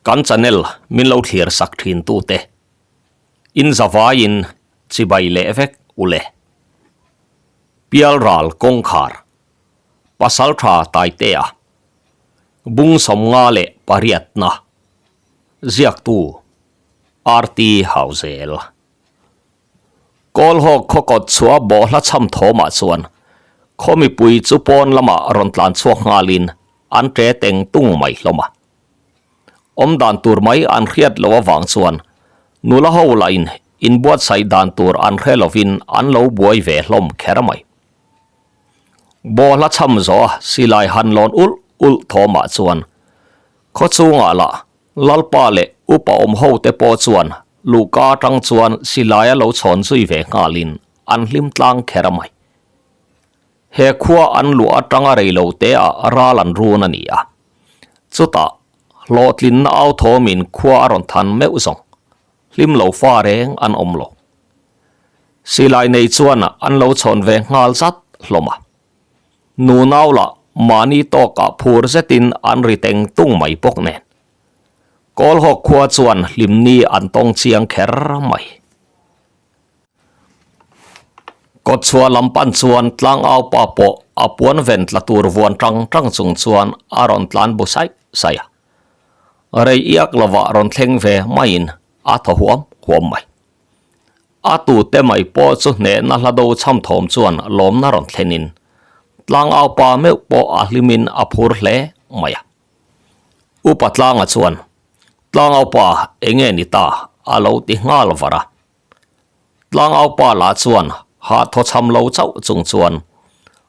Kan channel min lo thlir sak thin tute in zavaiin chibai leh vek ule. Pialral kawngkhar Pasaltha Taitea Bung 58na Ziaktu RT Hauzel Kawlhawk khaw kawt chhuah bawhhla chham thawmah chuan khaw mipui chu pawn lamah rawn tlan chhuak nghalin an ṭe teng tung mai hlawm a. Awm dan tur mai an hriat loh avang chuan nula ho lahin inbuatsaih dan tur an hre lovin an lo buai ve hlawm kher mai. Bawhhla chham zawha silai han lawn ulh ulh thawmah chuan khaw chungah lah Lalpa leh upa awm ho te pawh chuan luhka atang chuan silai a lo chhawn zui ve nghalin an hlim tlang kher a mai. He khua an luah atanga rei lo te ah ral an run a ni a. Chutah hlawhtlinna au thawmin khua a rawn than meuh zawng hlim lo fa reng an awm lo. Silai nei chuan an lo chhawn ve nghal zat hlawm a. Nunau lah mahni tawkah phur zetin an ri teng tung mai bawk nen. Kawlhawk khua chuan hlimni an tawng chiang kher mai. Kawtchhuah lam pan chuan tlangau pa pawh a puan ven tla tur vuan tang tang chung chuan a rawn tlan bu saih saih a. Rei iak lovah rawn thleng ve maiin a thaw huam huam mai. A tute mai pawh chu hnehna hla do chham thawm chuan lawmna rawn thlenin tlangau pa meuh pawh a hlimin a phur hle mai a. Upa Tlanga chuan, Tlangau pa enge ni ta? a lo ti nghal var a. Tlangau pa lah chuan hah thaw chham lo chauh chung chuan,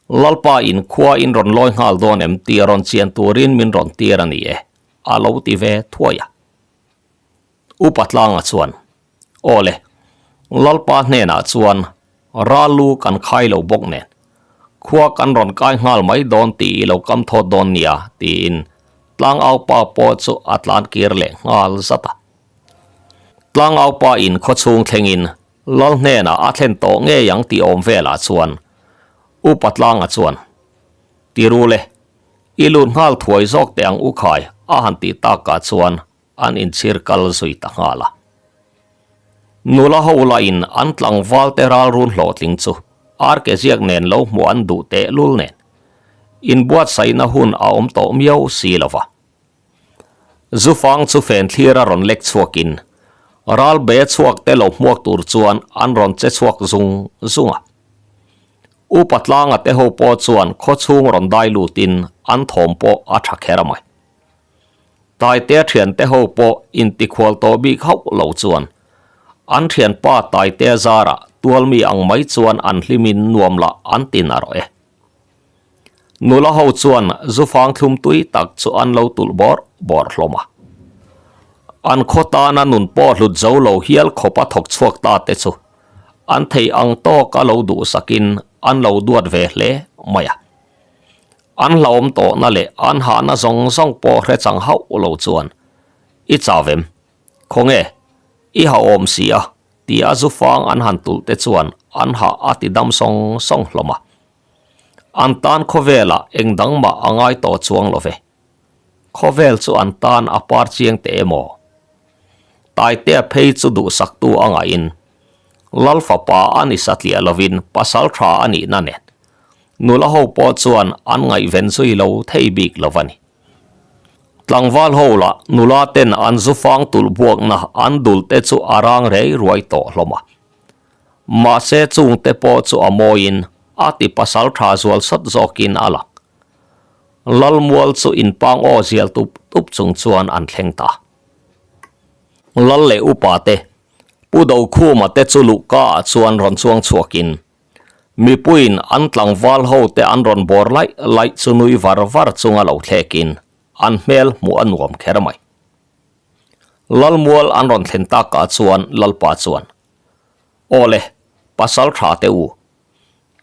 Lalpa in khua in rawn lawi nghal dawn em tih rawn chian turin min rawn tir a ni e, a lo ti ve thuai a. Upa Tlanga chuan, Aw le, Lalpa hnenah chuan ral lu kan khai lo bawk nen, khua kan rawn kai nghal mai dawn tih i lo kam thawt dawn nia, tiin Tlangaupa pawh chu a tlan kir leh nghal zat a. Tlangaupa in khaw chhung thlengin Lal hnenah a thlen tawh ngei ang tih awm velah chuan Upa Tlanga chuan, Ti ru le, i lut nghal thuai zawk teh ang u khai, a han tih takah chuan an inchhir kal zui ta nghal a. Nula ho lahin an tlangval te ralrun hlawhtling chu arke ziak nen lo hmuh an duh tehlul nen inbuatsaihna hun a awm tawh miau si lo va. Zufang chu fen thlir a rawn lek chhuakin ral be chhuak te lo hmuak tur chuan an rawn che chhuak zung zung a. Upa tlanga te ho pawh chuan khawchhung rawn dai lutin an thawm pawh a tha kher a mai. Taitea thiante ho pawh intikhual tawh bik hauh lo chuan an thianpa Taitea zarah tualmi ang mai chuan an hlimin nuam lah an ti na rawh e. Nula ho chuan zufang thlum tui tak chu an lo tulh bawrh bawrh hlawm a. An khaw tana nun pawh hlut zo lo hial khawpa thawk chhuak ta te chu an thei ang tawka lo duhsakin an lo duat ve hle mai a. An hlauhawm tawhna leh an hahna zawng zawng pawh hre chang hauh lo chuan, I chau em? Khawnge? I hahawm si a, ti a zufang an han tulh te chuan an hah a ti dam sawng sawng hlawm a. An tan khawvelah eng dang mah a ngai tawh chuang lo ve. Khawvel chu an tan a par chiang teh emaw? Taitea phei chu duhsaktu a ngaihin, Lal fapa a ni satliah lovin pasal tha a nihna nen Nula ho pawh chuan an ngaihven zui lo thei bik lo a ni. Tlangval ho lah nula ten an zu fang tulh buakna an dul te chu a rang rei ruai tawh hlawm a. Mahse chung te pawh chu a mawiin a ti pasal tha zual sawt zawkin a lang. Lalmual chu inpang aw zial tup tup chung chuan an thleng ta. Lal leh upa te, Pu Dokhuma te chu luhka ah chuan rawn chuang chhuakin Mipuiin an tlangval ho te an rawn bawr laih laih chu nui var var chunga lo thlekin an hmel hmuh a nuam kher mai. Lalmual an rawn thlen takah chuan Lalpa chuan, Aw le, pasal tha te u,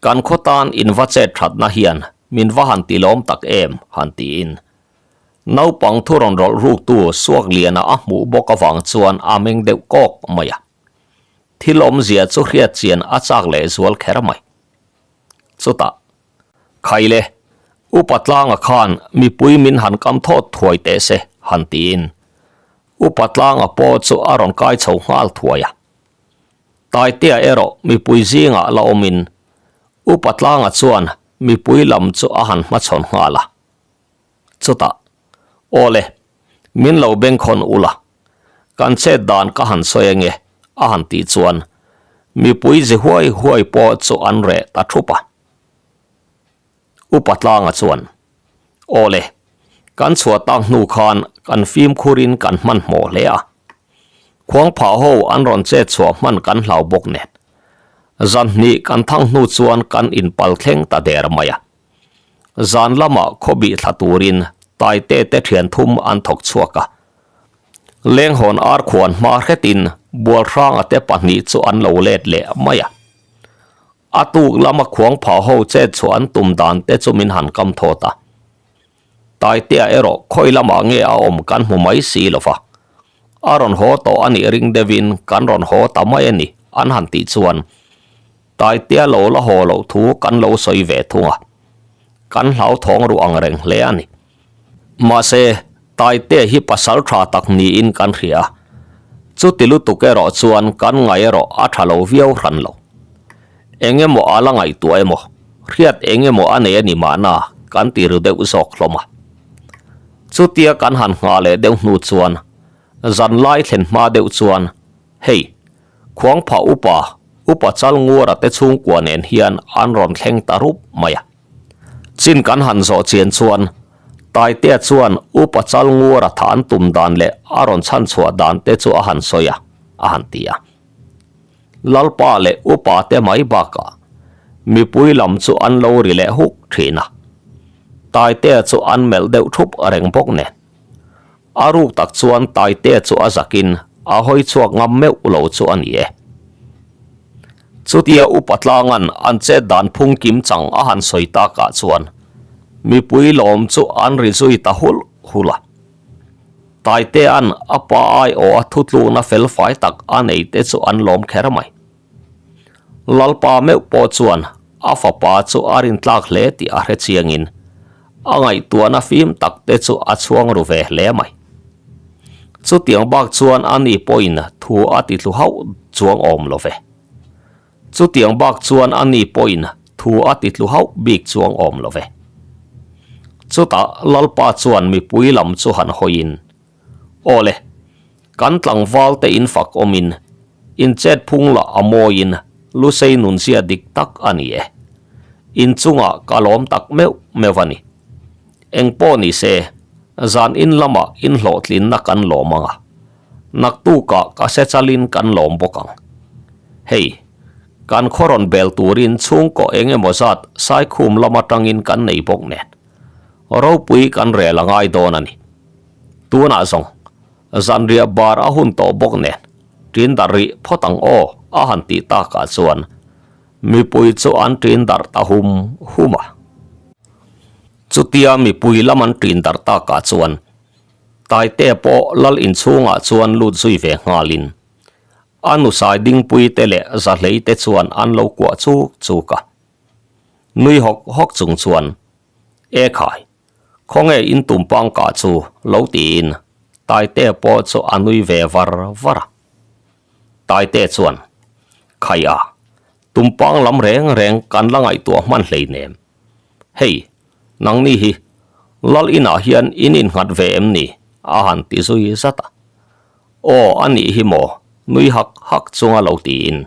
kan khaw tan in va chet thatna hian min va han ti lawm tak em han tiin naupang thu rawn rawlh ruktu Suakliana a hmuh bawk avang chuan a meng deuh kawk mai a. Thil awmzia chu hriat chian a chak leh zual kher mai. Chutah, Khaile, Upa Tlanga khan mipui min han kam thawt thuai teh se, han tiin. Upa Tlanga pawh chu a rawn kai chho nghal thuai a. Taitea erawh mipui zingah la awmin Upa Tlanga chuan mipui lam chu a han hmachhawn nghal a. Chutah, Aw le, min lo bengkhawn ula, kan chet dan ka han sawi ange, a han tih chuan mipui zi huai huai pawh chu an reh ta thup a. Upa Tlanga chuan, Aw le, kan chhuah tak hnu khan kan fimkhurin kan hmanhmawh hle a. Khuangphah ho an rawn chet chhuah hman kan hlau bawk nen. Zan hnih kan thang hnu chuan kan inpal thleng ta der mai a. Zan lamah khawbih thla turin Taite te thian thum an thawk chhuak a. Lenghawn arkhuan hma hretin Bualhranga te pahnih chu an lo let leh mai a. A tuk lama khuangphah ho chet chhuah an tum dan te chu min han kam thawt a. Taitea erawh khawi lamah nge a awm kan hmu mai si lo va. A rawn haw tawh a nih ring deuhin kan rawn haw ta mai a ni an han tih chuan Taitea lo la haw loh thu kan lo sawi ve thung a. Kan hlauthawng ruh ang reng hle a ni. Mahse, Taitea hi pasal tha tak niin kan hria a. Chuti lutuk erawh chuan kan ngaih erawh a tha lo viau hran lo. Eng emaw a la ngaihtuah emaw, hriat eng emaw a nei a ni mahna kan ti ru deuh zawk hlawm a. Chutia kan han nghah leh deuh hnu chuan zanlai thlen hma deuh chuan hei, Khuangphah upa, Upa Chalnguara te chhungkua nen hian an rawn thleng ta rup mai a. Chin kan han zawh chian chuan Taitea chuan Upa Chalnguara tha an tum dan leh a rawn chhan chhuah dan te chu a han sawi a, a han ti a. Lalpa leh Upa te mai bakah mipui lam chu an lo ri leh huk thin a. Taitea chu an melh deuh thup reng bawk nen. A ruk tak chuan Taitea chu a zakin a hawi chhuak ngam meuh lo chu a ni e. Chutia Upa Tlanga'n an chet dan phung kim chang a han sawi takah chuan mipui lawm chu an ri zui ta hulh hulh a. Taitea'n a pa aiawh a thutlukna felfai tak a nei te chu an lawm kher mai. Lalpa meuh pawh chuan a fapa chu a rintlak hle tih a hre chiangin a ngaihtuahna fim tak te chu a chhuang ru ve hle mai. Chutiang bak chuan a ni pawhin thu a ti thlu hauh chuang awm lo ve. Chutiang bak chuan a ni pawhin thu a ti thlu hauh bik chuang awm lo ve. Chutah Lalpa chuan mipui lam chu han hawiin, Aw le, kan tlangval te in fak awmin, in chet phung lah a mawiin Lusei nunzia dik tak a ni e. In chungah ka lawm tak meuh meuh a ni. Eng pawh ni se, zan in lamah in hlawhtlinna kan lawm ang a, naktukah ka se chalin kan lawm bawk ang. Hei, kan khaw rawn bel turin chhungkaw eng emaw zat Saikhum lam atangin kan nei bawk nen, ropui kan rel a ngai dawn a ni. Tunah zawng, zanriah bar a hun tawh bawk nen, ṭin darh rih phawt ang aw a han tih takah chuan mipui chu an ṭin darh ta hum hum a. Chutia mipui lam an ṭin darh takah chuan Taitea pawh lal inchhungah chuan lut zui ve nghalin a nusai dingpui te leh zahlei te chuan an lo kuah chuk chuk a. Nui hawk hawk chung chuan, E khai, khawnge in tumpang kah chu lo tiin Taitea pawh chu a nui ve var var a. Taitea chuan, Khai a, tumpang lam reng reng kan la ngaihtuah hman hleinem. Hei, nangni hi Lal inah hian in innghat ve em ni? a han ti zui zat a. Aw, a nih hi maw? nui hak hak chunga lo tiin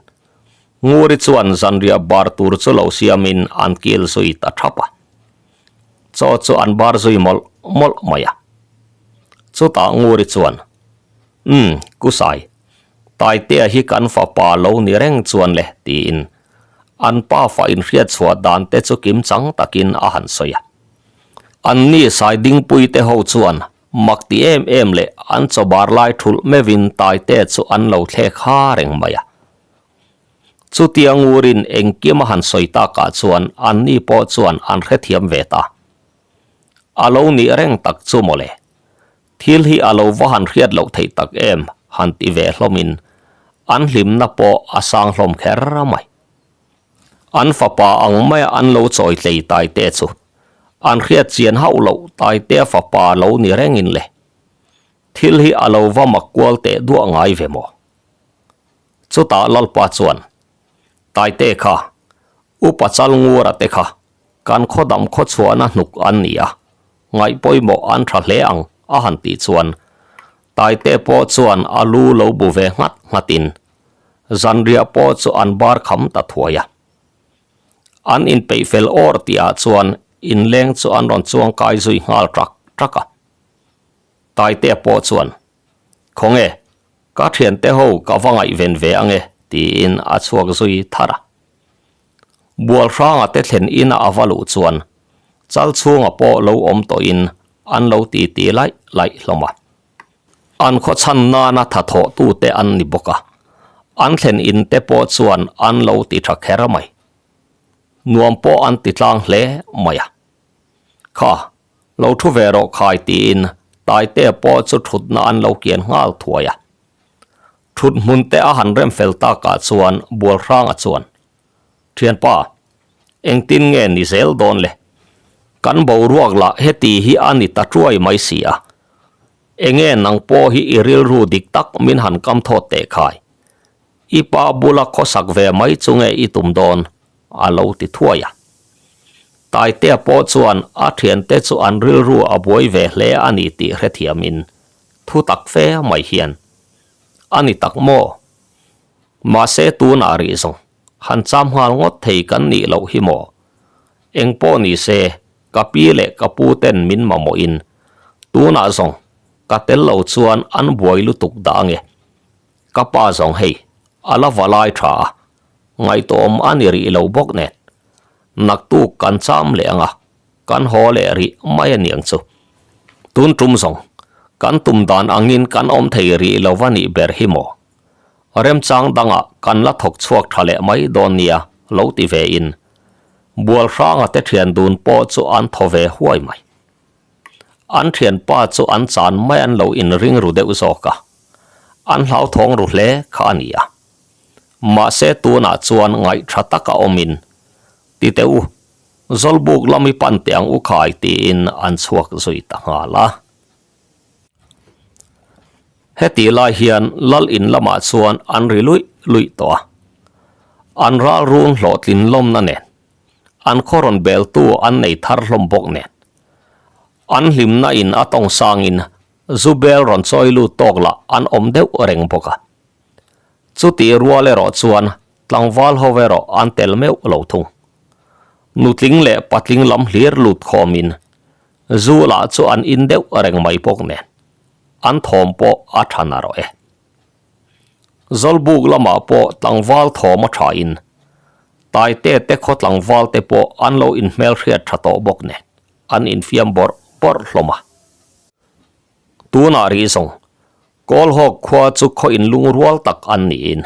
Nguri chuan zanriah bar tur chu lo siamin an kil zui ta thap a. Chaw chu an bar zui mawlh mawlh mai a. Chutah Nguri chuan, Umm, Kusai, Taitea hi kan fapa lo ni reng chuan le, tiin an pa fa inhriat chhuah dan te chu kim chang takin a han sawi a. Anni Saidingpui te ho chuan mak ti em em leh an chaw bar lai thulh meuhin Taitea chu an lo thlek ha reng mai a. Chutia Ngurin engkim a han sawi takah chuan anni pawh chuan an hrethiam ve ta. A lo nih reng tak chu mawle. Thil hi a lo va han hriat loh theih tak em han ti ve hlawmin an hlimna pawh a sang hlawm kher mai. An fapa ang maia an lo chawi tlei Taite chu an hriat chian hauh loh Taitea fapa lo ni rengin le. Thil hi a lo va mak kual teh duah ngai ve maw? Chutah Lalpa chuan, Taite kha, Upa Chalngura te kha kan khaw dam khaw chhuahna hnuk an ni a, ngaih pawimawh an tha hle ang a han tih chuan Taite pawh chuan a lu lo bu ve nghat nghatin zanriah pawh chu an bar kham ta thuai a. An inpeih fel awr tihah chuan inleng chu an rawn chuang kai zui nghal ṭak ṭak a. Taitea pawh chuan, Khawnge, ka thiante ho ka va ngaihven ve ange, tiin a chhuak zui thar a. Bual hranga te thlen ina a va luh chuan chal chhunga pawh lo awm tawhin an lo titi laih laih hlawm a. An khaw chhan nana tha thawh tute an ni bawk a, an thlen in te pawh chuan an lo ti tha kher mai. Nuam pawh an ti tlang hle mai a. Kha, lo thu ve rawh khai tiin Taitea pawh chu thutna an lo kian nghal thuai a. Thut hmun te a han rem fel takah chuan Bualhranga chuan, Thianpa, engtin nge ni zel dawn le? Kan boruak lah heti hi a ni ta tuai mai si a. Enge nang pawh hi i rilru dik tak min han kam thawt teh khai. I pa bula khawsak ve mai chu nge i tum dawn? a lo ti thuai a. Taitea pawh chuan a thiante chu an rilru a buai ve hle a ni tih hrethiamin Thu tak fe mai hian a ni tak maw? Mahse tunah rih zawng han cham nghal ngawt thei kan nih loh hi maw? Eng pawh ni se ka pi leh ka pu ten min mamawhin tunah zawng ka tel lo chuan an buai lutuk dah ange. Ka pa zawng hei a la va lai tha a, ngaihtuahawm a ni rih lo bawk nen naktuk kan cham leh anga Kan haw leh rih mai a niang chu. Tun tum zawng, kan tum dan angin kan awm thei rih lo va nih ber hi maw? Remchang dangah kan la thawk chhuak tha leh mai dawn nia lo ti ve in, Bual hranga te thian dun pawh chu an thaw ve huai mai. An thianpa chu an chan mai an lo inring ru deuh zawk a, an hlauthawng ru hle kha a ni a. Mahse tunah chuan ngaihtha taka awmin, Ti teh u, Zawlbuk lam i pan teh ang u khai tiin an chhuak zui ta nghal a. Hetih lai hian lal in lamah chuan an ri luih luih tawh a. An ral run hlawhtlin lawmna nen, an khaw rawn beltu an nei thar hlawm bawk nen, an hlimna in a tawng sangin zu bel rawn chawi lut tawk lah an awm deuh reng bawk a. Chutih rual erawh chuan Tlangval ho erawh an tel meuh lo thung. Nutling leh patling lam hlir lut khawmin zu lah chu an in deuh reng mai bawk nen an thawm pawh a tha narawh e. Zawlbuk lamah pawh tlangval thawm a thain Taite te khaw tlangval te pawh an lo inhmelhriat tha tawh bawk nen an infiam bawrh bawrh hlawm a. Tunah rih zawng Kawlhawk khua chu khaw inlung rual tak an niin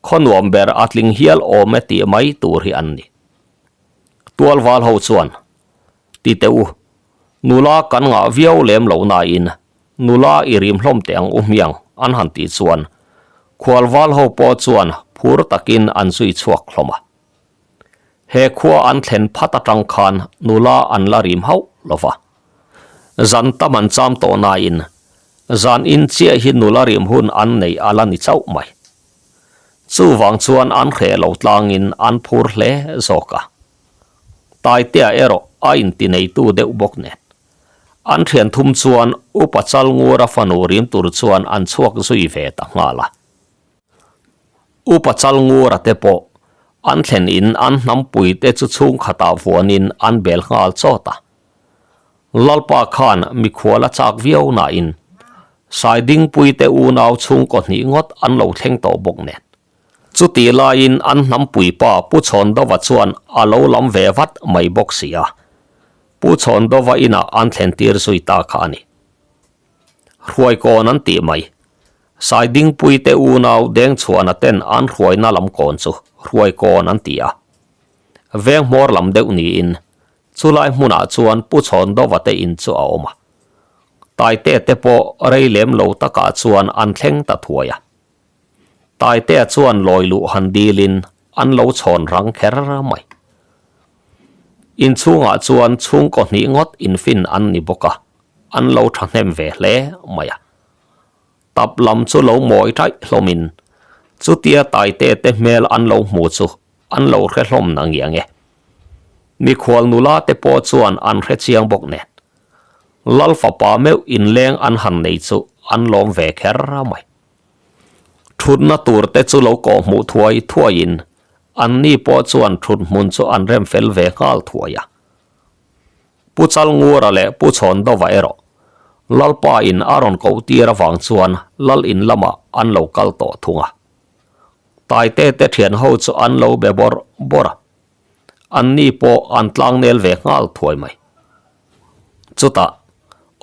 khaw nuam ber a tling hial awm e tih mai tur hi an ni. Tualval ho chuan, Ti teh u, nula kan ngah viau lem lo nain nula i rim hlawm teh ang u hmiang an han tih chuan khualval ho pawh chuan phur takin an zui chhuak hlawm a. He khua an thlen phat atang khan nula an la rim hauh lo va. Zan tam an cham tawh nain zan in chiah hi nula rim hun an nei a la ni chauh mai. Chuvang chuan an hreh lo tlangin an phur hle zawk a. Taitea erawh a intineitu deuh bawk nen. An thian thum chuan Upa Chalngura fanu rim tur chuan an chhuak zui ve ta nghal a. Upa Chalngura te pawh an thlen in an hnampui te chu chhungkhatah vuanin an bel nghal chawt a. Lalpa khan mikhual a chak viau nain Saidingpui te unau chhungkaw hnih ngawt an lo thleng tawh bawk nen. Chutih laiin an hnampui pa Pu Chhawndova chuan a lo lam ve vat mai bawk si a. Pu Chhawndova inah an thlen tir zui ta kha a ni. Hruaikawn an tih mai. Saidingpui te unau Dengchhuana ten an hruaina lam kawn chu Hruaikawn an ti a. Veng hmawr lam deuh niin chulai hmunah chuan Pu Chhawndova te in chu a awm a. Taitea te pawh rei lem lo takah chuan an thleng ta thuai a. Taitea chuan lawi luh han dilin an lo chhawn rang kher mai. Inchhungah chuan chhungkaw hnih ngawt infin an ni bawk a, an lo thahnem ve hle mai a. Tap lam chu lo mawi ṭaih hlawmin chutia Taite te hmel an lo hmu chu an lo hre hlawm na ngiang e. Mikhual nula te pawh chuan an hre chiang bawk nen. Lal fapa meuh inleng an han nei chu an lawm ve kher mai. Thutna tur te chu lo kawh hmuh thuai thuaiin anni pawh chuan thut hmun chu an rem fel ve nghal thuai a. Pu Chalngura leh Pu Chhawndova erawh Lalpa in a rawn koh tir avang chuan Lal in lamah an lo kal tawh thung a. Taite te thian ho chu an lo be bawrh bawrh a, anni pawh an tlangnel ve nghal thuai mai. Chutah,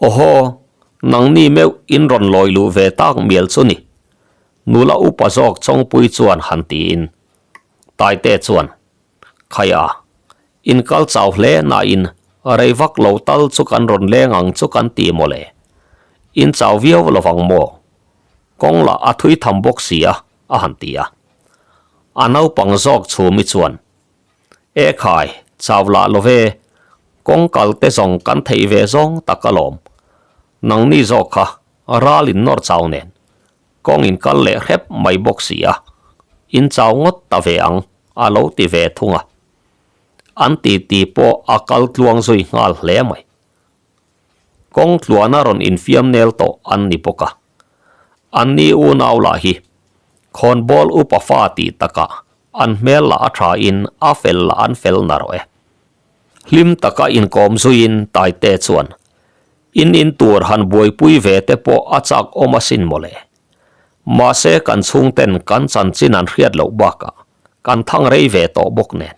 Awhaw, nangni meuh in rawn lawi luh ve tak mial chu ni, nula upa zawk Chawngpui chuan han tiin Taite chuan, Khaia, in kal chau hle nain rei vak lo tal chu kan rawn leng ang chu kan ti mawle. In chau viau lovang maw? Kawng lah a thui tham bawk si a, a han ti a. A naupang zawk chhumi chuan, E khai, chau lah lo ve, kawng kal te zawng kan theih ve zawng tak alawm. Nangni zawk kha ral in nawr chau nen, kawng in kal leh hrep mai bawk si a, in chau ngawt ta ve ang, a lo ti ve thung a. An titi pawh a kal tluang zui nghal hle mai. Kawng tluana rawn infiam nel tawh an ni bawk a. Anni unau lah hi khawnbawl upa fa tih takah an hmel lah a tha in a fel lah an fel na rawh e. Hlim taka inkawm zuiin Taite chuan in in tur han buaipui ve te pawh a chak awm asin mawle. Mahse kan chhungten kan chanchin an hriat loh bakah kan thang rei ve tawh bawk nen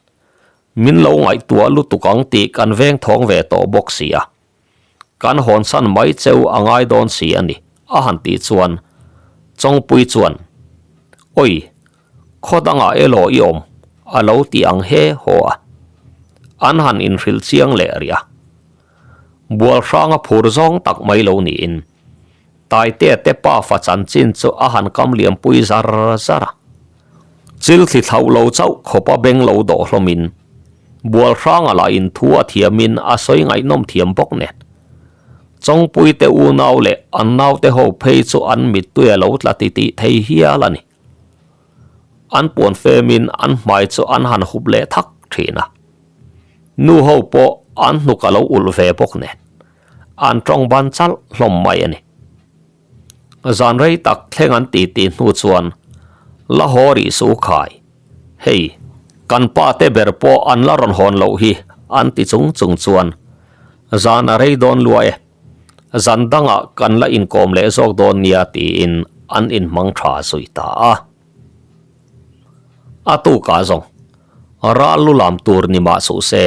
Min lo ngaihtuah lutuk ang tih kan veng thawng ve tawh bawk si a. Kan hawnsan mai cheu a ngai dawn si a ni, a han tih chuan Chawngpui chuan, Oi, khaw dangah elaw i awm? a lo ti ang he haw a. An han inhrilh chiang leh rih a. Bual hranga phur zawng tak mai lo niin Taitea te pafa chanchin chu a han kam liampui zar zar a. Chil thli thlauh lo chauh khawpa beng lo dawh hlawmin Bual hranga lah in thu a thiamin a sawi ngaihnawm thiam bawk nen. Chawngpui te unau leh an naute ho phei chu an mittui a lo tla titih thei hial a ni. An puan femin an hmai chu an han hup leh thak thin a. Nu ho pawh an hnuk a lo ulh ve bawk nen. An tawng ban chalh hlawm mai a ni. Zan rei tak thleng an ti tih hnu chuan la haw rih su khai. Hei, kan pa te ber pawh an la rawn hawn loh hi an ti chung chung chuan zan a rei dawn lua e. Zan dangah kan la inkawm leh zawk dawn nia tiin an inhmang tha zui ta a. A tukah zawng ral lu lam tur ni mah suh se,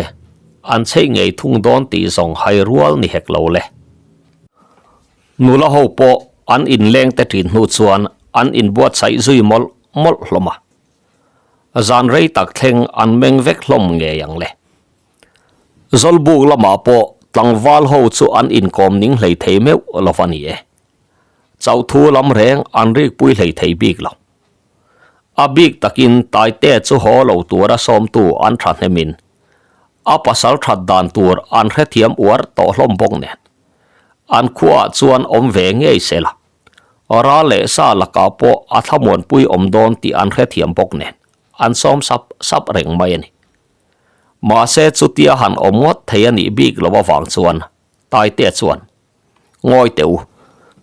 an chheih ngei thung dawn tih zawng hai rual ni hek lo le. Nula ho pawh an inleng te ṭin hnu chuan an inbuatsaih zui mawlh mawlh hlawm a. Zan rei tak thleng an meng vek hlawm ngei ang le. Zawlbuk lamah pawh tlangval ho chu an inkawm ning hlei thei meuh lo va ni e. Chauhthu lam reng an rikpui hlei thei bik lo. A bik takin Taite chu haw lo tura sawmtu an thahnemin a pasal that dan tur an hrethiam uar tawh hlawm bawk nen an khuaah chuan awm ve ngei se la, ral leh sa lakah pawh a thlamuanpui awm dawn tih an hrethiam bawk nen an sawm sap sap reng mai a ni. Mahse chutia han awm ngawt thei a nih bik lo avang chuan Taite chuan Ngawi teh u,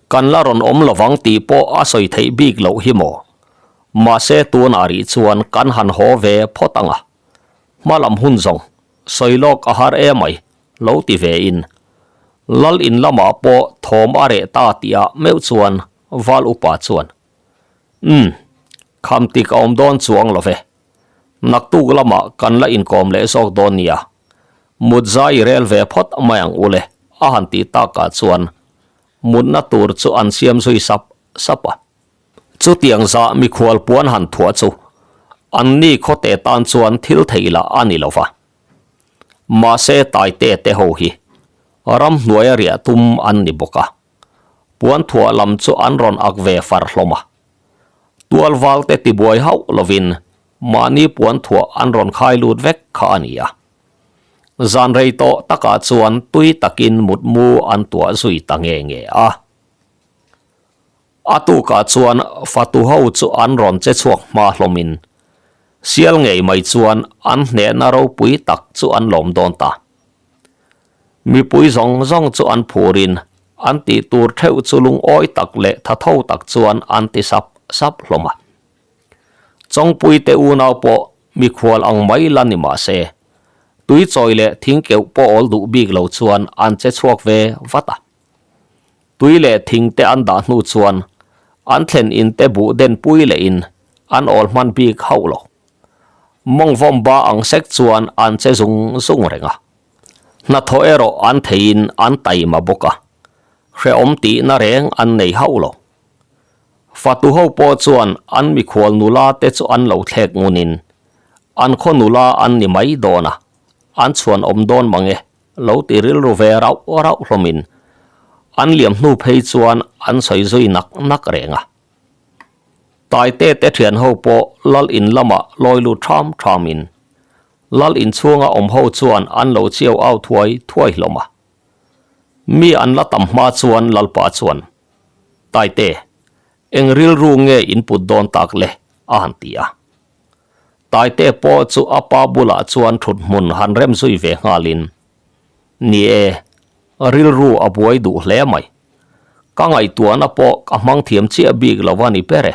kan la rawn awm lovang tih pawh a sawi theih bik loh hi maw? Mahse tunah rih chuan kan han haw ve phawt ang a, hma lam hun zawng sawi lawk a har emai lo ti ve in Lal in lamah pawh thawm a reh ta tihah meuh chuan Val upa chuan, Umm, kham tik a awm dawn chuang lo ve. Naktuk lamah kan la inkawm leh zawk dawn nia. Mut zai i rel ve phawt mai ang u le, a han tih takah chuan mutna tur chu an siam zui sap sap a. Chutiang zah mikhual puan han thuah chu anni khawte tan chuan thil theih lah a ni lo va. Mahse Taite te ho hi ramhnuaia riah tum an ni bawk a, puan thuah lam chu an rawn ak ve far hlawm a. Tualval te tibuai hauh lovin mahni puan thuah an rawn khai lut vek kha a ni a. Zan rei tawh takah chuan tui takin mutmu an tuah zui ta nge nge a. A tukah chuan fatu ho chu an rawn che chhuak hma hlawmin sial ngei mai chuan an hnehna ropui tak chu an lawm dawn ta. Mipui zawng zawng chu an phurin an tih tur theuh chu lungawi tak leh thatho tak chuan an ti sap sap hlawm a. Chawngpui te unau pawh mikhual ang mai la ni mah se, tui chawi leh thing keuh pawh awl duh bik lo chuan an che chhuak ve vat a. Tui leh thing te an dah hnu chuan an thlen in te buh den pui leh in an awl hman bik hauh lo. Mawng vawm ba ang sek chuan an che zung zung reng a. Hnathawh erawh an theiin an taima bawk a, hrehawm tihna reng an nei hauh lo. Fatu ho pawh chuan an mikhual nula te chu an lo thlek ngunin an khaw nula an ni mai dawn a, an chhuan awm dawn mang e. Lo ti rilru ve rauh rauh hlawmin an liam hnu phei chuan an sawi zui nak nak reng a. Taite te thian ho pawh lal in lamah lawi lut tham thamin lal in chhunga awm ho chuan an lo chiau au thuai thuai hlawm a. Mi an la tam hma chuan lalpa chuan, Taite, eng rilru nge in put dawn tak le? a han ti a. Taite pawh chu a pa bulah chuan thut hmun han rem zui ve nghalin, Ni e, rilru a buai duh hle mai. Ka ngaihtuahna pawh ka hmang thiam chiah bik lo a ni ber e.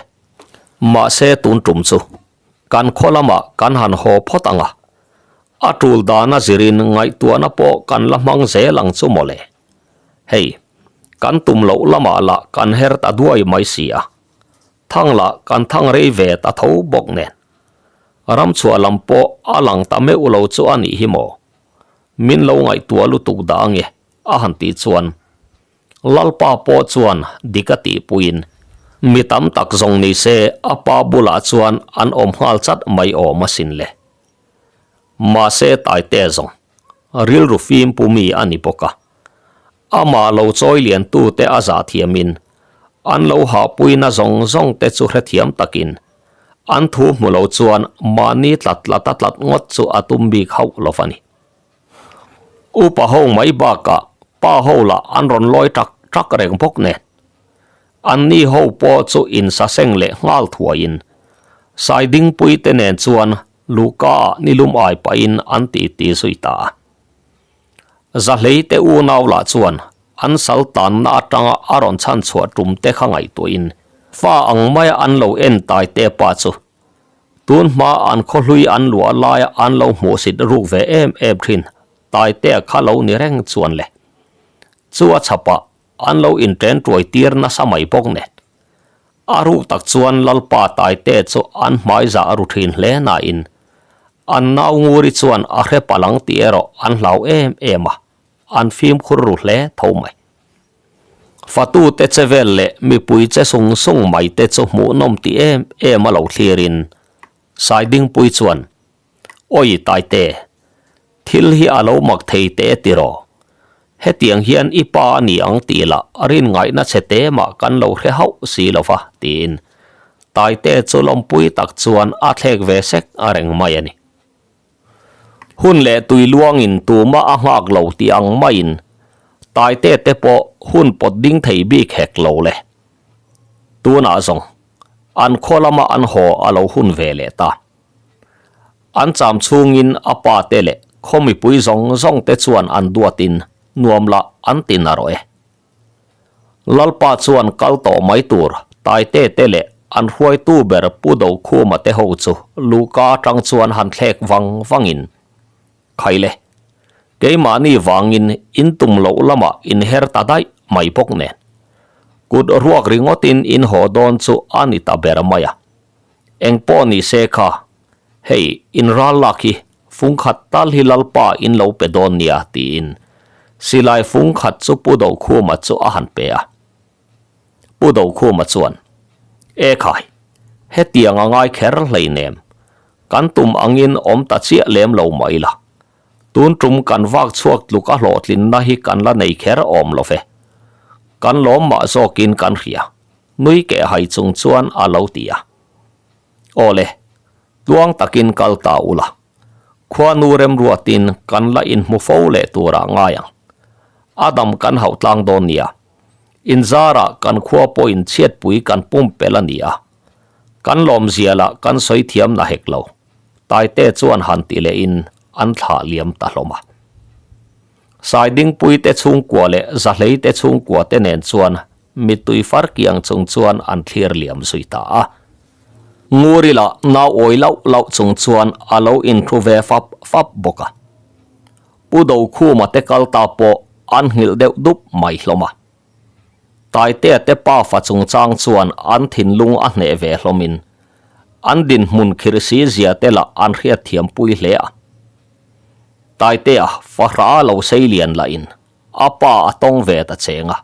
Mahse tun tum chu kan khaw lamah kan han haw phawt ang a, a tul dana zirin ngaihtuahna pawh kan la hmang zel ang chu mawle. Hei, kan tum loh lamah lah kan her ta duai mai si a. Thang lah kan thang rei ve ta tho bawk nen. Ram chhuah lam pawh a lang ta meuh lo chu a nih hi maw? Min lo ngaihtuah lutuk dah ange a han tih chuan Lalpa pawh chuan dik a tihpuiin mi tam tak zawng ni se a pa bulah chuan an awm nghal chat mai awm asin le. Mahse Taite zawng rilru fim pu mi a ni bawk a. Amah lo chawi lian tute a zah thiamin an lo hahpuina zawng zawng te chu hrethiam takin an thu hmu lo chuan mahni tlat tlat a tlat ngawt chu a tum bik hauh lo a ni. Upa ho mai bakah pa ho lah an rawn lawi tak tak reng bawk nen anni ho pawh chu insaseng leh nghal thuaiin Saidingpui te nen chuan Luhka ah nilum ai pahin an titi zui ta a. Zahlei te unau lah chuan an sal tanna atanga a rawn chhan chhuah tum te kha ngaihtuahin fa ang maia an lo en tai te pa chu tun hma an khawhlui an luah laia an lo hmuhsit ruk ve em em thin tai te kha lo ni reng chuan le chu a chhapah an lo inten tuai tir nasa mai bawk nen. A ruk tak chuan Lalpa Taite chu an hmai zah ru thin hle nain an nau Nguri chuan a hre palang tih erawh an hlau em em a, an fimkhur ru hle tho mai. Fatute che vel leh mipui che sung sung mai te chu hmuhnawm ti em em a lo thlirin Saidingpui chuan Awi Taite, thil hi a lo mak thei teh tiraw? Hetiang hian i pa a ni ang tih lah rin ngaihna chhe te mah kan lo hre hauh si lo va, tiin Taite chu lawmpui tak chuan a thlek ve sek a reng mai a ni. Hun leh tui luangin tumah a nghak lo tih ang maiin Taite te pawh hun pawt ding thei bik hek lo le. Tunah zawng an khaw lama an haw a lo hun ve leh ta. An cham chhungin a pa te leh khaw mipui zawng zawng te chuan an duatin nuam lah an ti na rawh e. Lalpa chuan kal tawh mai tur Taite te leh an hruaitu ber Pu Dokhuma te ho chu luhka atang chuan han thlek vang vangin, Khaile, keimahni vangin in tum loh lamah in her ta daih mai bawk nen. Kut ruak ringawtin in haw dawn chu a ni ta ber mai a. Eng pawh ni se kha, hei in ral lak hi fung khat tal hi Lalpa in lo pe dawn nia tiin silai fung khat chu Pu Dokhuma chu a han pe a. Pu Dokhuma chuan, E khai, hetiang a ngai kher hleinem, kan tum angin awm ta chiah lem lo mai la, tun tum kan vak chhuak tluk a hlawhtlinna hi kan la nei kher awm lo ve, kan lawm mah zawkin kan hria. Nui keh hai chung chuan a lo ti a. Aw le, tluang takin kal ta ula. Khuanu remruatin kan la inhmu fo leh turah ngai ang. A dam kan hauh tlang dawn nia. Inzarah kan khua pawhin chhiatpui kan pumpelh a ni a, kan lawmzia lah kan sawi thiam na hek lo, Taite chuan han ti lehin an thlah liam ta hlawm a. Saidingpui te chhungkua leh Zahlei te chhungkua te nen chuan mittui far kiang chung chuan an thlir liam zui ta a. Nguri lah nau awi lauh lauh chung chuan a lo inhru ve fap fap bawk a. Pu Dokhuma te kal ta pawh an nghilh deuh dup mai hlawm a. Taitea te pafa chungchang chuan an thinlung a hneh ve hlawmin an dinhmun khirsi zia te lah an hriatthiam pui hle a. Taitea fahra lo sei lian lahin a pa a tawng ve ta cheng a,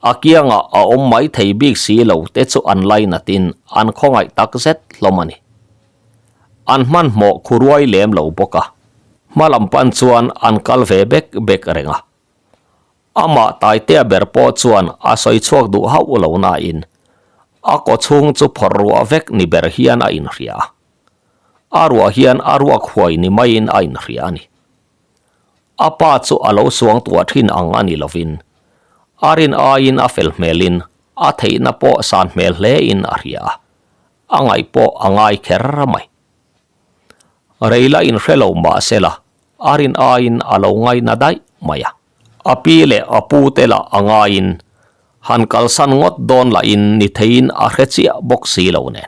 a kiangah a awm mai thei bik si lo te chu an lainatin an khawngaih tak zet hlawm a ni. An hmanhmawh khuruai lem lo bawk a, hma lam pan chuan an kal ve bek bek reng a. Amah Taitea ber pawh chuan a sawi chhuak duh hauh lo nain a kaw chhung chu phawrh ruah vek ni ber hian a inhria a. A ruah hian a ruak huai ni maiin a inhria a ni. A pa chu a lo suang tuah thin ang a ni lovin a rin aiin a fel hmelin a theihna pawh san hmel hlein a hria a, a ngaih pawh a ngai kher mai. Reila inhre lo mahsela a rin aiin a lo ngaina daih mai a. A pi leh a pu te lah a ngaiin han kalsan ngawt dawn lahin ni theiin a hre chiah bawk si lo nen.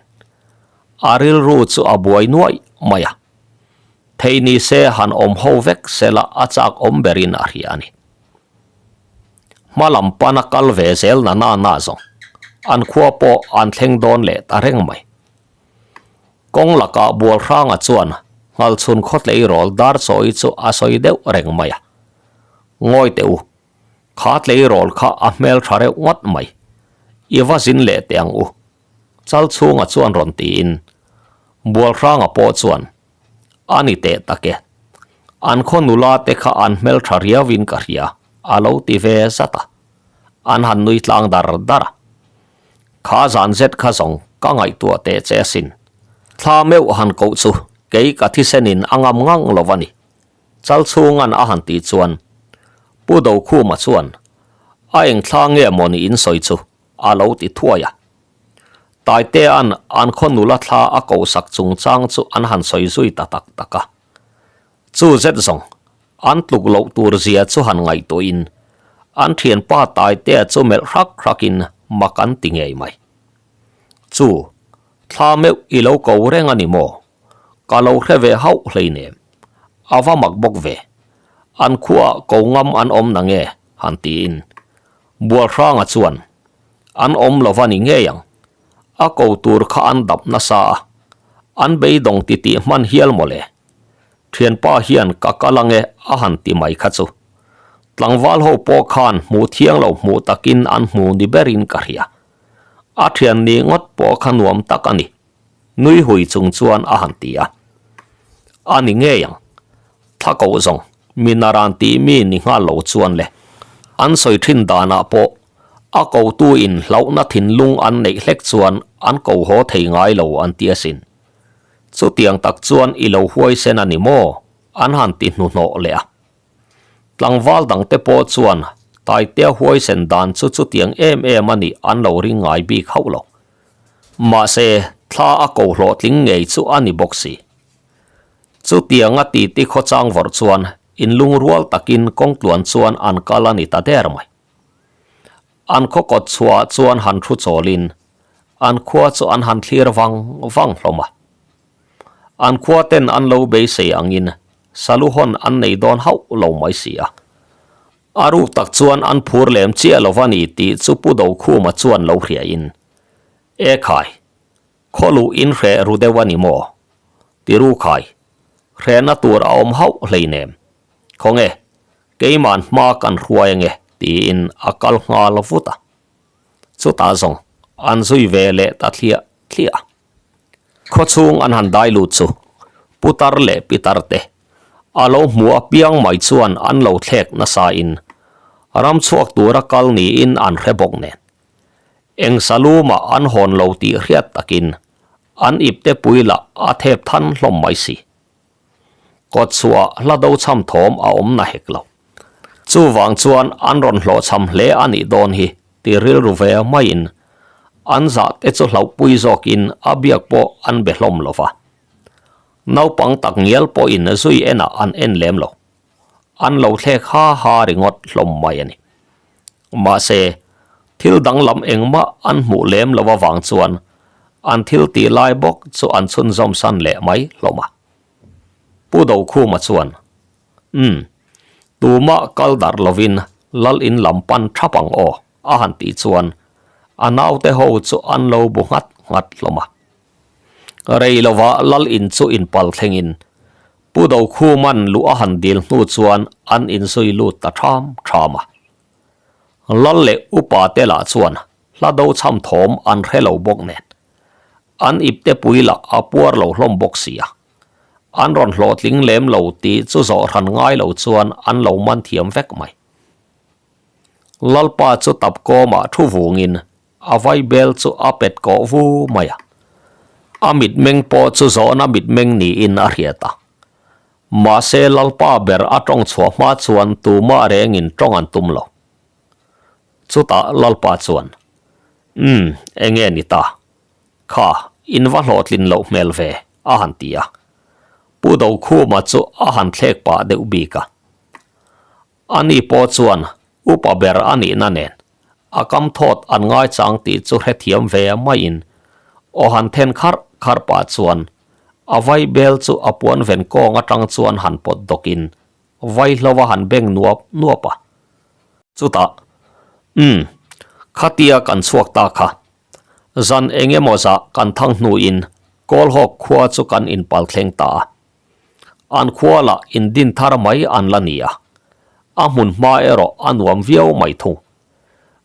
A rilru chu a buai nuaih mai a. Thei ni se han awm ho vek sela a chak awm berin a hria a ni. Hma lam pana kal ve zel na na na zawng an khua pawh an thleng dawn leh ta reng mai. Kawng lakah Bualhranga chuan Nghalchhun khawtleirawl dar chawi chu a sawi deuh reng mai a. Ngawi teh u, kha tleirawl kha a hmel tha reuh ngawt mai. I va zin leh teh ang u. Chal chhunga chuan rawn tiin Bualhranga pawh chuan a ni teh tak e. An khaw nula te kha an hmel tha riauin ka hria a lo ti ve zat a. An han nui tlang dar dar a. Kha zan zet kha zawng ka ngaihtuah teh che asin. Thla meuh han koh chu kei ka thisenin a ngam ngang lo a ni. Chal chhunga'n a han tih chuan Pu Dokhuma chuan a eng thla nge maw ni in sawi chu a lo ti thuai a. Taitea'n an khaw nula thla a kohsak chungchang chu an han sawi zui ta tak tak a. Chu zet zawng An tluk loh tur zia chu han ngaihtuahin an thianpa Taitea chu melh hrak hrakin mak an ti ngei mai. Chu, thla meuh i lo ko reng a ni maw? Ka lo hre ve hauh hleinem. A va mak bawk ve. An khuaah ko ngam an awm na nge? han tiin Bualhranga chuan an awm lo va ni ngei ang. A ko tur kha an dap nasa a, an beidawng titih hman hial mawle. Thianpa hian ka kal ange a han ti mai kha chu. Tlangval ho pawh khan hmuh thiang lo hmuh takin an hmu ni berin ka hria. A thian ni ngawt pawh kha nuam tak a ni. Nui hui chung chuan a han ti a. A ni ngei ang. Thla koh zawng, mi naran tih mi ni nghal lo chuan le. An sawi thin danah pawh a kotu in hlauhna thinlung an neih hlek chuan an ko haw thei ngai lo an ti asin. Chutiang tak chuan i lo huaisen a ni maw? An han ti hnuhnawh leh a. Tlangval dangte pawh chuan Taitea huaisen dan chu chutiang em em a nih an lo ring ngai bik hauh lo. Mahse, thla a ko hlawhtling ngei chu a ni bawk si. Chutianga titi khawchang vawrh chuan inlungrual takin kawngtluan chuan an kal a ni ta der mai. An khaw kawt chhuahah chuan han thu chawlin an khua chu an han thlir vang vang hlawm a. An khua ten an lo beisei angin salu hawn an nei dawn hauh lo mai si a. A ruk tak chuan an phur lem chiah lo va ni tih chu Pu Dokhuma chuan lo hriain, E khai, khaw luh in hreh ru deuh a ni maw? Ti ru khai, hrehna tur a awm hauh hleinem. Khawnge, Keima'n hma kan hruai ange tiin a kal nghal vut a. Chutah zawng an zui ve leh ta thliah thliah a. Khawchhung an han dai lut chu putar leh pitar te a lo hmu apiang mai chuan an lo thlek nasa in ram chhuak tura kal niin an hre bawk nen. Eng salumah an hawn lo tih hriat takin an ipte pui lah a thep than hlawm mai si. Kawt chhuah hla do chham thawm a awm na hek lo. Chuvang chuan an rawn hlawhchham hle a nih dawn hi. ti rilru ve maiin an zah te chu hlauhpui zawkin a biak pawh an be hlawm lo va. Naupang tak ngial pawhin zui enah an en lem lo. An lo thlek ha ha ringawt hlawm mai a ni. Mahse, thil danglam engmah an hmuh lem lo avang chuan an thil tih lai bawk chu an chhunzawm san leh mai hlawm a. Pu Dokhuma chuan, Umm, tumah kal darh lovin lal in lam pan thap ang aw, a han tih chuan a naute ho chu an lo bu nghat nghat hlawm a. Rei lovah lal in chu inpal thlengin Pu Dokhuma'n luh a han dil hnu chuan an inzui lut ta ṭham ṭham a. Lal leh upa te lah chuan hla do chham thawm an hre lo bawk nen an ipte pui lah a puar lo hlawm bawk si a. An rawn hlawhtling lem lo tih chu zawh hran ngai lo chuan an lo man thiam vek mai. Lalpa chu tap kawmah thu vungin a vaibel chu a pet kawh vu mai a. A mitmeng pawh chu zawhna mitmeng niin a hriat a. Mahse Lalpa ber a tawng chhuah hma chuan tumah rengin tawng an tum lo. Chutah Lalpa chuan, Umm, enge ni ta? Kha, in va hlawhtlin loh hmel ve, a han ti a. Pu Dokhuma chu a han thlek pah deuh bik a. Ani pawh chuan upa ber a nihna nen a kam thawt an ngaichang tih chu hrethiam ve maiin aw han then kharh kharh pah chuan a vaibel chu a puan ven kawng atang chuan han pawt dawkin vaihlo a han beng nuap nuap a. Chutah, Umm, khatia kan chhuak ta kha. Zan eng emaw zah kan thang hnuin Kawlhawk khua chu kan inpal thleng ta a. An khua lah indin thar mai an la ni a, a hmun hma erawh a nuam viau mai thung.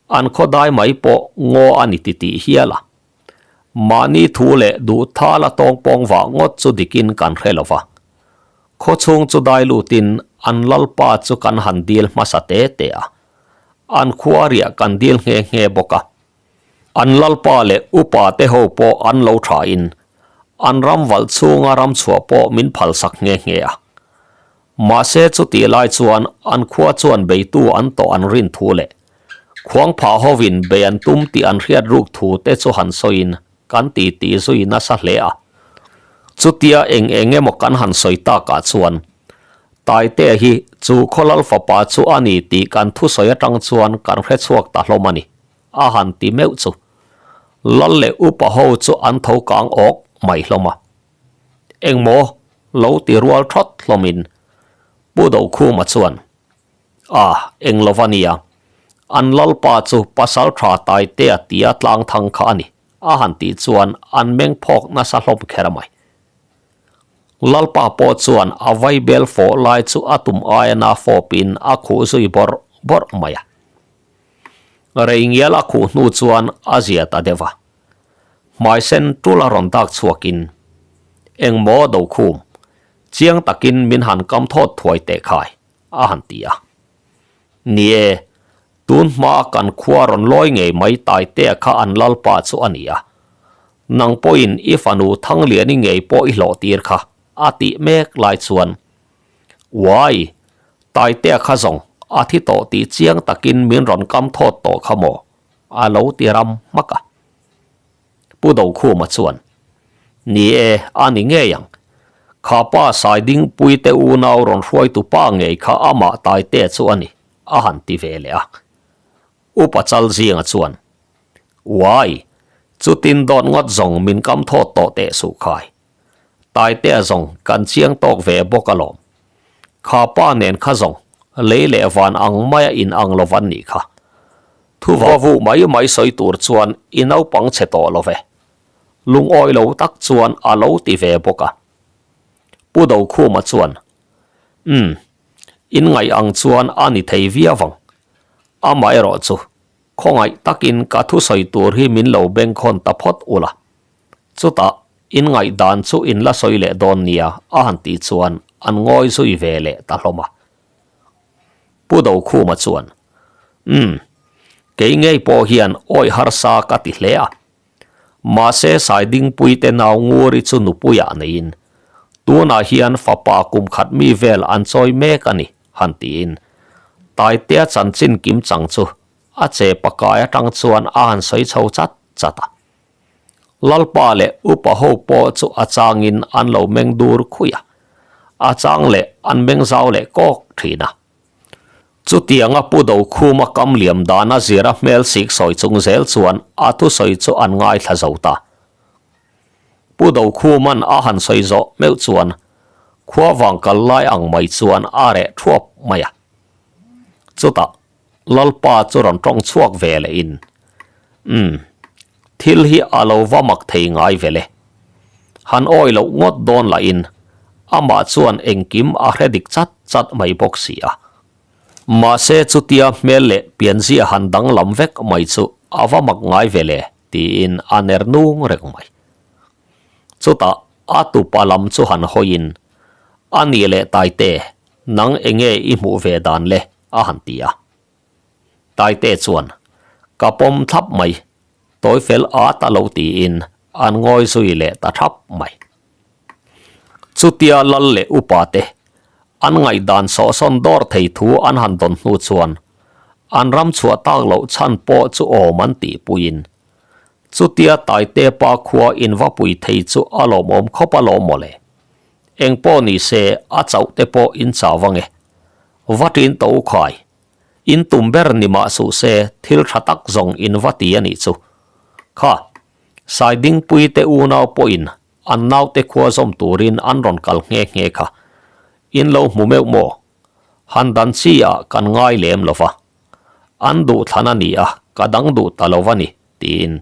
An khaw dai mai pawh ngaw a ni titih hial a. Mahni thu leh duh thal a tawng pawng vah ngawt chu dikin kan hre lo va. Khaw chhung chu dai lutin an lalpa chu kan han dil hmasa te te a. An khua riah kan dil nghe nghe bawk a. An lalpa leh upa te ho pawh an lo tha in an ram valh chhunga ram chhuah pawh min phal sak nghe nghe a. Mahse chutih lai chuan an khua chuan beitu an tawh an rin thu leh khuang phah hovin bei an tum tih an hriat ruk thu te chu han sawiin kan ti tih zui nasa hle a. Chutia eng eng emaw kan han sawi takah chuan Taitea hi chu khawlal fapa chu a ni tih kan thusawi atang chuan kan hrechhuak ta hlawm a ni. A han ti meuh chu. Lal leh upa ho chu an tho kang awk mai hlawm a. Engmaw lo ti rual thawt hlawmin Pu Dokhuma chuan, A, eng lo va nia. An lalpa chu pasal tha Taitea tia tlang thang kha a ni, a han tih chuan an meng phawk nasa hlawm kher mai. Lalpa pawh chuan a vaibel fawh lai chu a tum aia na fawpin a khuh zui bawrh bawrh mai a. Rei ngial a khuh hnu chuan a zia ta deuh a. Hmai sen tul a rawn dak chhuakin, Engmaw Dokhum, chiang takin min han kam thawt thuai teh khai, a han ti a. Ni e, tun hmaa kan khua rawn lawi ngei mai Taitea kha an lalpa chu a ni a. Nang pawhin i fanu Thangliani ngei pawh i hlawh tir kha, a tih mek lai chuan, Uai! Taitea kha zawng a thi tawh tih chiang takin min rawn kam thawt tawh kha maw? A lo ti ram hmak a. Pu Dokhuma chuan, Ni e, a ni ngei ang. Kha pa Saidingpui te unau rawn hruaitu pa ngei kha amah Taitea chu a ni, a han ti ve leh a. Upa Chalzinga chuan, Uai! Chutin dawt ngawt zawng min kam thawt tawh teh suh khai. Taitea zawng kan chiang tawk ve bawk alawm. Kha pa nen kha zawng lei leh van ang maia in ang lo van nih kha. Thuva vuh mai mai sawi tur chuan i naupang chhe tawh lo ve. Lungawi lo tak chuan a lo ti ve bawk a. Pu Dokhuma chuan, Umm, in ngaih ang chuan a ni thei viau ang. Amaherawh chu khawngaih takin ka thusawi tur hi min lo bengkhawn ta phawt ula. Chutah, in ngaihdan chu in la sawi leh dawn nia a han tih chuan an ngawi zui ve leh ta hlawm a. Pu Dokhuma chuan, Umm, kei ngei pawh hian awih harsa ka ti hle a. Mahse Saidingpuite nau Nguri chu nupuiah neiin, tunah hian fapa kum khat mi vel an chawi mek a ni, han tiin Taitea chanchin kim chang chu. a che pakai atang chuan a han sawi chho chat chat a. Lalpa leh upa ho pawh chu a changin an lo meng dur khui a, a chang leh an meng zau leh kawk thin a. Chutianga Pu Dokhuma kam liam dana zira hmel sik sawi chung zel chuan a thusawi chu an ngaithla zo ta. Pu Dokhuman a han sawi zawh meuh chuan khua vang kal lai ang mai chuan a reh thuap mai a. Chutah Lalpa chu rawn tawng chhuak ve leh in, Umm, thil hi a lo va mak thei ngai vel e. Han awi loh ngawt dawn lah in amah chuan engkim a hre dik chat chat mai bawk si a. Mahse chutia hmel leh pianzia han danglam vek mai chu a va mak ngai vel e tiin a ner nung reng mai. Chutah a tupa lam chu han hawiin, A ni leh Taite, nang enge i hmuh ve dan le? a han ti a. Taite chuan, Ka pawm thlap mai, tawi fel at a lo tiin an ngawi zui leh ta thap mai. Chutia lal leh upa te an ngaihdan sawhsawn dawr thei thu an han dawn hnu chuan an ram chhuah tak loh chhan pawh chu awm an tihpuiin chutia Taite pa khua inva pui thei chu a lawmawm khawp a lawm mawle. Eng pawh ni se a chauh te pawh in chau ange. Va ṭin to u khai. In tum ber ni mah suh se thil ṭha tak zawng in va ti a nih chu. Kha, Saidingpui te unau pawhin an naute khua zawm turin an rawn kal nghe nghe kha. In lo hmu meuh maw? Han dan chi ah kan ngai lem lo va. An duh thlan a ni a, ka dang duh ta lo va ni, tiin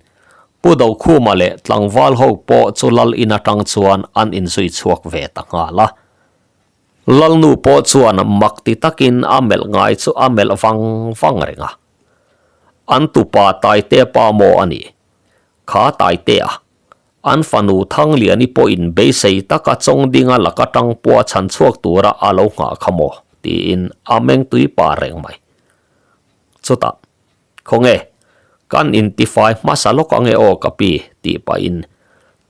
Pu Dokhuma leh tlangval ho pawh chu lal in atang chuan an inzui chhuak ve ta nghal a. Lalnu pawh chuan mak ti takin a melh ngai chu a melh vang vang reng a. An tupa Taite pa maw a nih? Kha Taitea, an fanu Thangliani pawhin beisei taka Chawngdinga laka tang pua chhan chhuak tura a lo nghah kha maw? tiin a meng tui pa reng mai. Chutah, Khawnge, kan intifai hmasa lawk ange aw ka pi, tih pahin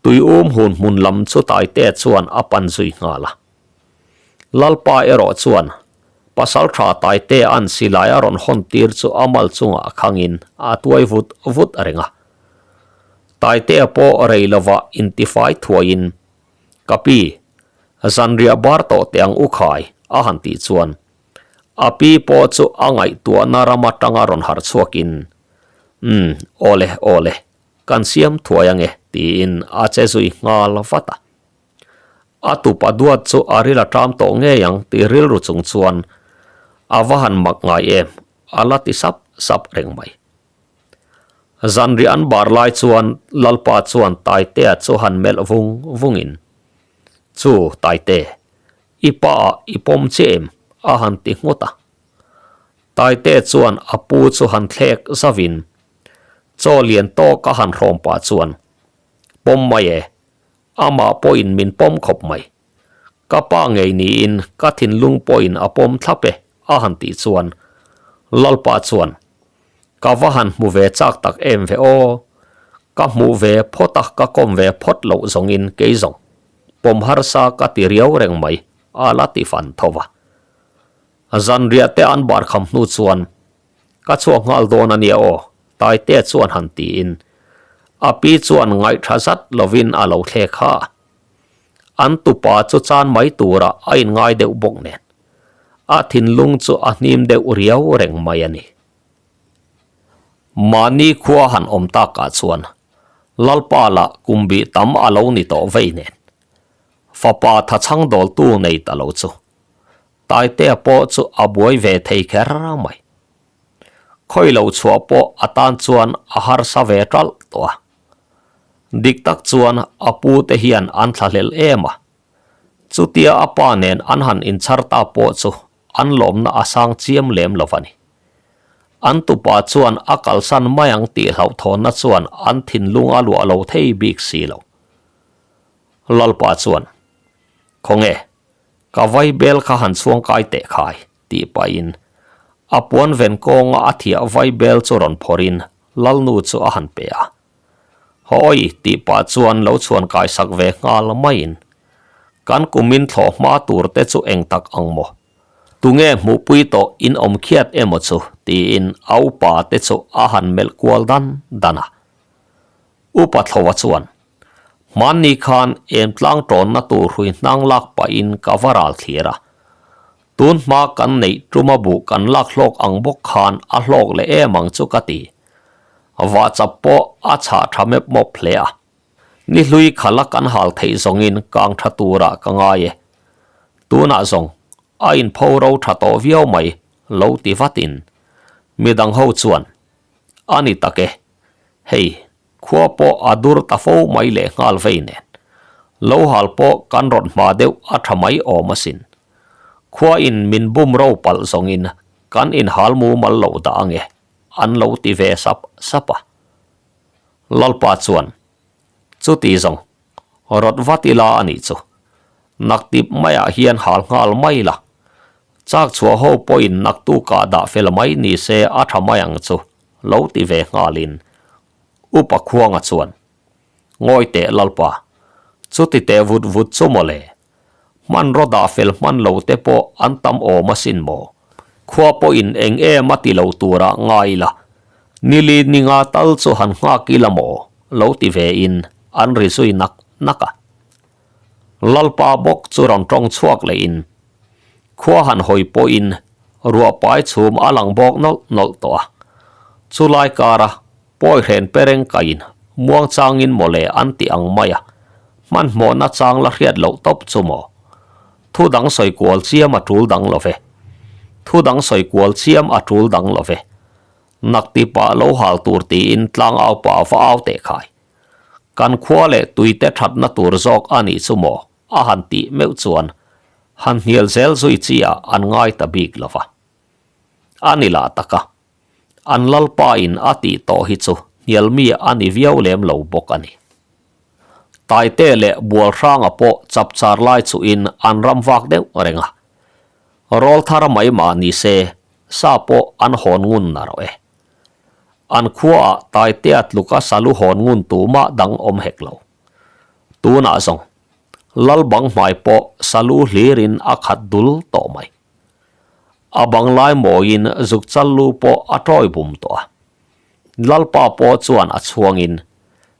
tui um hun hmun lam chu Taitea chuan a pan zui nghal a. Lalpa erawh chuan Pasaltha Taitea'n silai a rawn hawn tir chu a mal chungah khangin a tuai vut vut reng a. Taitea pawh rei lovah intifai thuaiin, Ka pi, zanriah bar tawh teh ang u khai, a han tih chuan a pi pawh chu a ngaihtuahna ram atanga rawn harh chhuakin, Umm, awle, awle, kan siam thuai ange, tiin a che zui nghal vat a. A tupa duat chu a ril a ṭam tawh ngei ang tih rilru chung chuan a va han mak ngai em, a la ti sap sap reng mai. Zanriah an bar lai chuan Lalpa chuan Taitea chu han melh vung vungin, Chu Taite, i pa ah i pawm che em? a han ti nghut a. Taitea chuan a pu chu han thlek zavin, chaw lian tawk a han hrawm pah chuan, Pawm mai e, Amah pawhin min pawm khawp mai. Ka pa ngei niin ka thinlung pawhin a pawm thlap e, a han tih chuan Lalpa chuan, Ka va han hmu ve chak tak em ve aw. Ka hmuh ve phawt a, ka kawm ve phawt loh zawngin kei zawng pawm harsa ka ti riau reng mai, a la ti fan tho va. Zanriah te an bar kham hnu chuan Ka chhuak nghal dawn a nia aw, Taitea chuan han tiin a pi chuan ngaihtha zat lovin a lo thlek ha. An tupa chu chan mai tura a inngai deuh bawk nen a thinlung chu a hnim deuh riau reng mai a ni. Mahni khua han awm takah chuan Lalpa lah kum bih tam a lo ni tawh vei nen fapa thachhang dawltu nei ta lo chu Taitea pawh chu a buai ve thei kher mai. Khawi lo chhuah pawh a tan chuan a harsa ve ṭalh tawh a. Dik tak chuan a pu te hian an thlahlel em a. Chutia a pa nen an han inchhar ta pawh chu an lawmna a sang chiam lem lo a ni. An tupa chuan a kalsan mai ang tih hlauhthawnna chuan an thinlung a luah lo thei bik si lo. Lalpa chuan, Khawnge, Ka vai bel kha han chhuang kai teh khai, tih pahin a puan ven kawnga a thiah vai bel chu rawn phawrhin Lalnu chu a han pe a. Hawi, tih pah chuan lo chhuan kai sak ve nghal maiin, Kan kumin thlawh hma tur te chu eng tak ang maw? Tunge hmuhpui tawh in awm khiat emaw chu tiin a upa te chu a han melh kual dan dan a. Upa Thloa chuan, Hmanni khan em tlang tawnna tur hrui hnang lak pahin ka va ral thlir a. Tun hma kan neih tuma buh kan lak hlawk ang bawk khan a hlawk leh em ang chu ka ti. Vahchap pawh a chhah tha mep mawp hle a. Ni hlui khala kan hal theih zawngin kang tha turah ka ngai e. Tunah zawng a inpho ro tha tawh viau mai lo ti vatin midang ho chuan a ni tak e. Hei, khua pawh a dur ta fo mai leh nghal vei nen. Lo hal pawh kan rawn hma deuh a tha mai awm asin. Khua in min bum ro palh zawngin kan inhal mumal lo dah ange an lo ti ve sap sap a. Lalpa chuan, Chuti zawng, rawt vat ila a nih chu. Naktip maiah hian hal nghal mai la. Chak chhuah ho pawhin naktukah dah fel mai ni se a tha mai ang chu, lo ti ve nghalin Upa Khuanga chuan, Ngawi teh Lalpa, chuti teh vut vut chu mawle. Hmanraw dah fel hman lo te pawh an tam awm asin maw? Khua pawhin eng em a ti lo turah ngai ila, nili ninga tal chu han nghak ila maw? Lo ti ve in an ri zui nak nak a. Lalpa bawk chu rawn tawng chhuak leh in khua han hawi pawhin ruah pai chhum a lang bawk nawlh nawlh tawh a. Chulai kara Pawi hren pereng kaiin muang changin mawle an ti ang mai a, hmanhmawhna chang la hriat loh tawp chu maw? Thu dang sawi kual chiam a tul dang lo ve. Thu dang sawi kual chiam a tul dang lo ve. Nakti pah lo hal tur tiin tlang au pah va au teh khai. Kan khua leh tuite thatna tur zawk a nih chu maw a han tih meuh chuan han hnial zel zui chi ah an ngai ta bik lo va. A ni lah tak a. An Lalpa in a tih tawh hi chu hnialmi a ni viau lem lo bawk a ni. Taite leh Bualhranga pawh chapchar lai chuhin an ram vak deuh reng a. Rawl thar mai mah ni se, sa pawh an hawn ngun na rawh e. An khuaah Taitea tluka salu hawn ngun tumah dang awm hek lo. Tunah zawng, Lal bang hmai pawh salu hlirin a khat dul tawh mai. A bang lai mawiin zuk chal lu pawh a tawi bum tawh a. Lalpa pawh chuan a chhuangin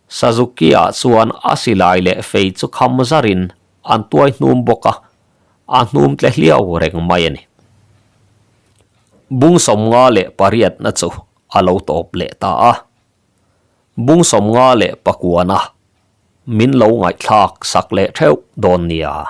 Suzuki-ah chuan a silai leh fei chu kham zarin an tuai hnum bawk a, a hnum tle hliau reng mai a ni. Bung 58na chu a lo tawp leh ta a. Bung 59na min lo ngaihthlak sak leh theuh dawn nia.